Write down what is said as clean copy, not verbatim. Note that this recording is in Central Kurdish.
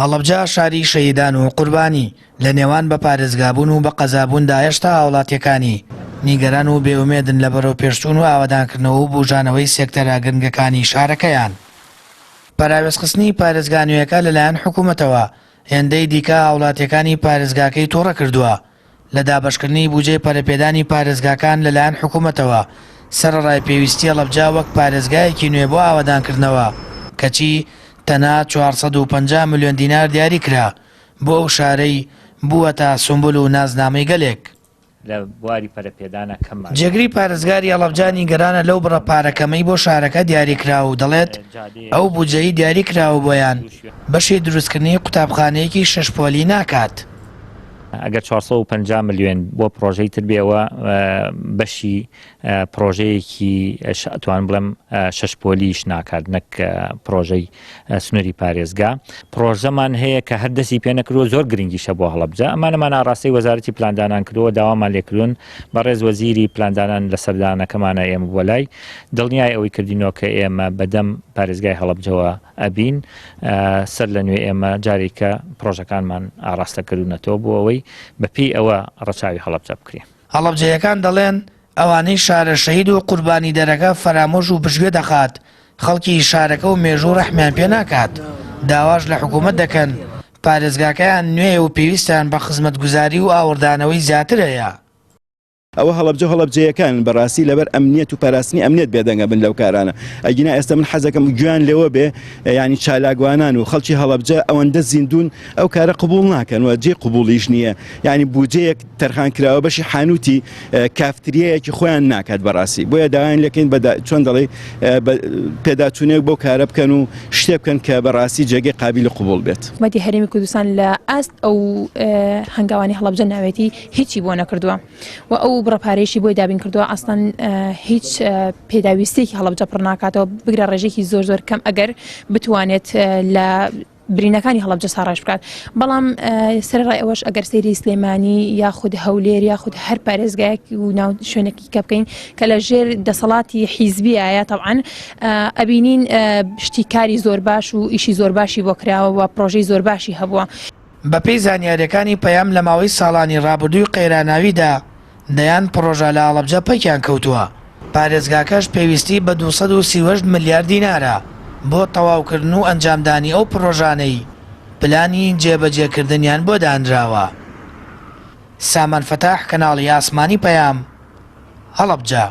هەڵەبجە شاری شەهیدان و قوربانی، لە نێوان بە پارێزگابوون و بە قەزابووندا هێشتا هاوڵاتییەکانی نیگەران و بێئومێدن لە بەرەوپێشچوون و ئاوەدانکردنەوە و بوژانەوەی سێکتەرە گرنگەکانی شارەکەیان. پەراوێزخستنی پارێزگا نوێیەکە لەلایەن حکومەتەوە هێندەی دیکە هاوڵاتییەکانی پارێزگاکەی توڕە کردووە لە دابەشکردنی بوجەی پەرەپێدانی پارێزگاکان لەلایەن حکومەتەوە، سەرەڕای پێویستی هەڵەبجە وەک پارێزگایەکی نوێ بۆ ئاوەدانکردنەوە، کەچی تەنها 450 ملیۆن دینار دیاریکرا بۆ ئەو شارەی بووەتە سومبول و نازنامەی گەلێک. لە بواری پەرەپێدانا کەممان. جێگری پارێزگاری هەڵەبجە نیگەرانە لەو بڕە پارە کەمەی بۆ شارەکە دیاریکرا و دەڵێت، ئەو بودجەی دیاریکراوە بۆیان بەشی دروستکردنی قوتابخانەیەکی شەش پۆلی ناکات. ئەگەر 450 ملیۆن بۆ پڕۆژەی تر بێ ئەوە بەشی پڕۆژەیەکی ئەتوانم بڵێم شەش پۆلیش ناکات نەک پڕۆژەی سنووری پارێزگا پڕۆژەمان هەیە کە هەر دەستی پێ نەکردووە زۆر گرنگیشە بۆ هەڵەبجە ئەمانەمان ئاڕاستەی وەزارەتی پلاندانان کردووە داوامان لێکردوون بەڕێز وەزیری پلاندانان لە سەردانەکەمانە ئێمە بۆ لای دڵنیای ئەوەی کردینەوە کە ئێمە بەدەم پارێزگای هەڵەبجەوە ئەبین سەر لە نوێ ئێمە جارێکە پڕۆژەکانمان ئاڕاستە کردوونەتەوە بۆ ئەوەی بەپێی ئەوە ڕەچاوی هەڵەبجە بکرێ. هەڵەبجەیەکان دەڵێن، ئەوانەی شارە شەهید و قوربانیدەرەکە فەرامۆش و پشتگوێ دەخات، خەڵکی شارەکە و مێژوو ڕەحمیان پێ ناکات، داواش لە حکوومەت دەکەن پارێزگاکەیان نوێیە و پێویستیان بە خزمەتگوزاری و ئاوڕدانەوەی زیاتر هەیە. ئەوە هەڵەبجە و هەڵەبجەیەکانن بەڕاستی لەبەر ئەمنیەت و پاراستنی ئەمنیەت بێدەنگە بن لەو کارانە ئەگینا ئێستا من حەزەکەم گوێیان لێوە بێ یعنی چالاکوانان و خەڵکی هەڵەبجە ئەوەندە زیندون ئەو کارە قبوڵ ناکەن و جێ قبوڵیش نییە یعنی بودجەیەک تەرخان کراوە بەشی حانوتی کافتریەیەکی خۆیان ناکات بەڕاستی بۆیە داوایان لەکەین بە چۆن دەڵێ پێداچوونێک بۆ کارە بکەن و شتێ بکەن کە بەڕاستی جێگەی قابیلی قبوڵ بێت. حکومەتی هەرێمی کوردستان لە ئاست ئەو هەنگاوانی هەڵەبجە ناوێتی هیچی بۆ نەکردووە و ئەو بڕە پارەیەشی بۆی دابین کردووە ئەسڵەن هیچ پێداویستیەکی هەڵەبجە پڕ ناکاتەوە بگرە ڕێژێکی زۆر زۆر کەم ئەگەر بتوانێت لە برینەکانی هەڵەبجە ساڕێژ بکات بەڵام سەرڕای ئەوەش ئەگەر سەیری سلێمانی یاخود هەولێر یاخود هەر پارێزگایەک و ناو شوێنێکی کە بکەین کە لە ژێر دەسەڵاتی حیزبیایە تەبعەن ئەبینین شتی کاری زۆر باش و ئیشی زۆر باشی بۆ کراوە و پرۆژەی زۆر باشی هەبووە. بەپێی زانیارییەکانی پەیام لە ماوەی ساڵانی ڕابردووی قەیراناویدا دەیان پڕۆژە لە هەڵەبجە پەکیان کەوتووە، پارێزگاکەش پێویستی بە 238 ملیار دینارە بۆ تەواوکردن و ئەنجامدانی ئەو پڕۆژانەی پلانی جێبەجێکردنیان بۆ دانراوە. سامان فەتاح، کەناڵی ئاسمانی پەیام، هەڵەبجە.